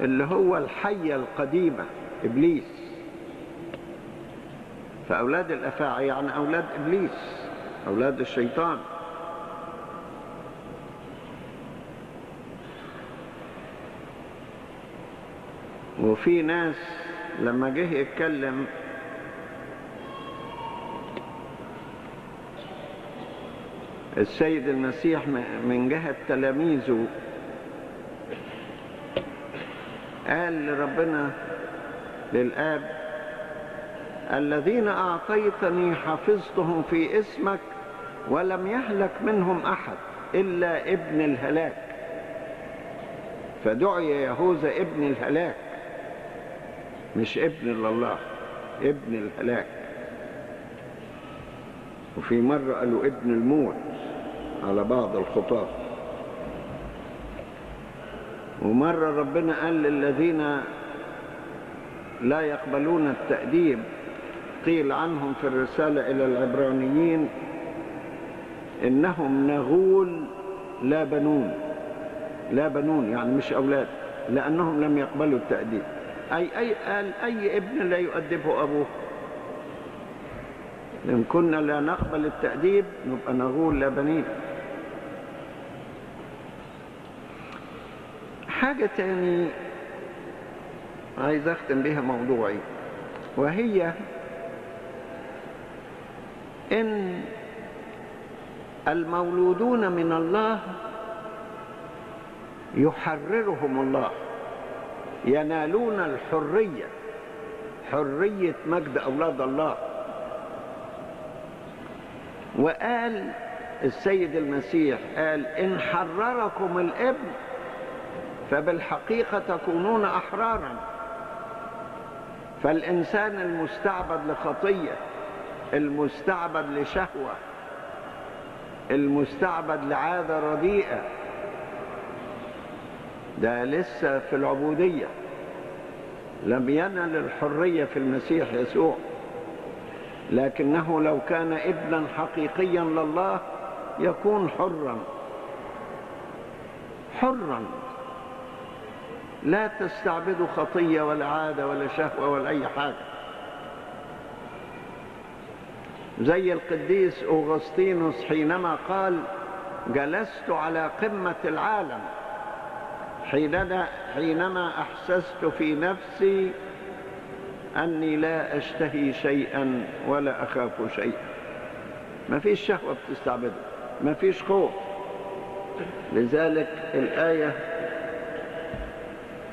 اللي هو الحية القديمة إبليس. فأولاد الأفاعي يعني أولاد إبليس، أولاد الشيطان. وفي ناس لما جه يتكلم السيد المسيح من جهة تلاميذه قال لربنا للآب: الذين أعطيتني حفظتهم في اسمك ولم يهلك منهم أحد إلا ابن الهلاك. فدعي يهوذا ابن الهلاك، مش ابن لله، ابن الهلاك. وفي مرة قالوا ابن الموت على بعض الخطاة. ومرة ربنا قال للذين لا يقبلون التأديب، قيل عنهم في الرسالة إلى العبرانيين إنهم نغول لا بنون. لا بنون يعني مش أولاد، لأنهم لم يقبلوا التأديب. أي قال أي ابن لا يؤدبه أبوه. إن كنا لا نقبل التأديب نبقى نغول لا بنين. حاجة تاني عايز أختم بها موضوعي، وهي إن المولودون من الله يحررهم الله، ينالون الحرية، حرية مجد أولاد الله. وقال السيد المسيح، قال: إن حرركم الابن فبالحقيقة تكونون أحرارا. فالإنسان المستعبد لخطية، المستعبد لشهوة، المستعبد لعادة رديئة، ده لسه في العبودية، لم ينل الحرية في المسيح يسوع. لكنه لو كان ابنا حقيقيا لله يكون حرا، حرا لا تستعبده خطية ولا عادة ولا شهوة ولا أي حاجة. زي القديس أوغسطينوس حينما قال: جلست على قمة العالم حينما أحسست في نفسي أني لا أشتهي شيئا ولا أخاف شيئا. ما فيش شهوة بتستعبده، ما فيش خوف. لذلك الآية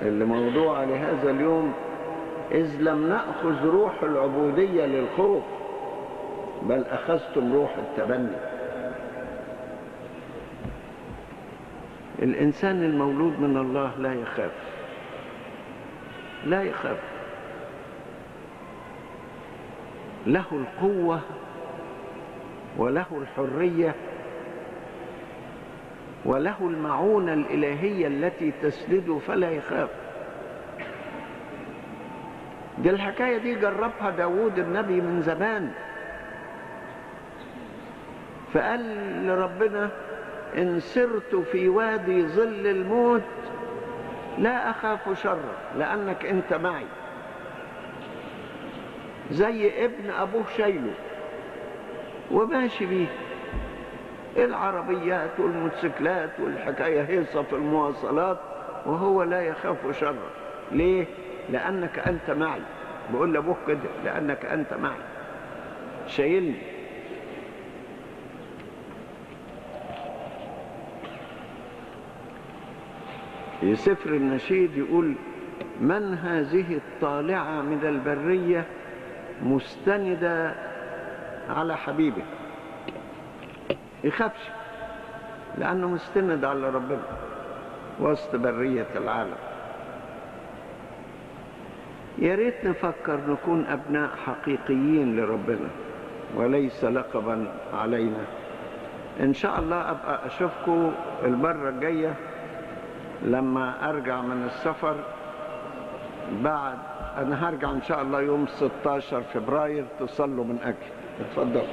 اللي موضوعة لهذا اليوم: إذ لم نأخذ روح العبودية للخوف بل أخذتم روح التبني. الإنسان المولود من الله لا يخاف، لا يخاف، له القوة وله الحرية وله المعونة الإلهية التي تسنده فلا يخاف. دي الحكاية دي جربها داود النبي من زمان، فقال لربنا: إن سرت في وادي ظل الموت لا أخاف شرا لأنك أنت معي. زي ابن أبوه شايله وماشي بيه، العربيات والموتوسيكلات والحكاية هيصة في المواصلات، وهو لا يخاف شرا. ليه؟ لأنك أنت معي. بقول لأبوه كده: لأنك أنت معي، شايلني. في سفر النشيد يقول: من هذه الطالعة من البرية مستندة على حبيبه؟ يخافش لأنه مستند على ربنا وسط برية العالم. يا ريت نفكر نكون أبناء حقيقيين لربنا وليس لقبا علينا. إن شاء الله أبقى أشوفكم المرة الجاية لما أرجع من السفر. بعد أنا هرجع إن شاء الله يوم 16 فبراير. تصلوا من أجل. اتفضل.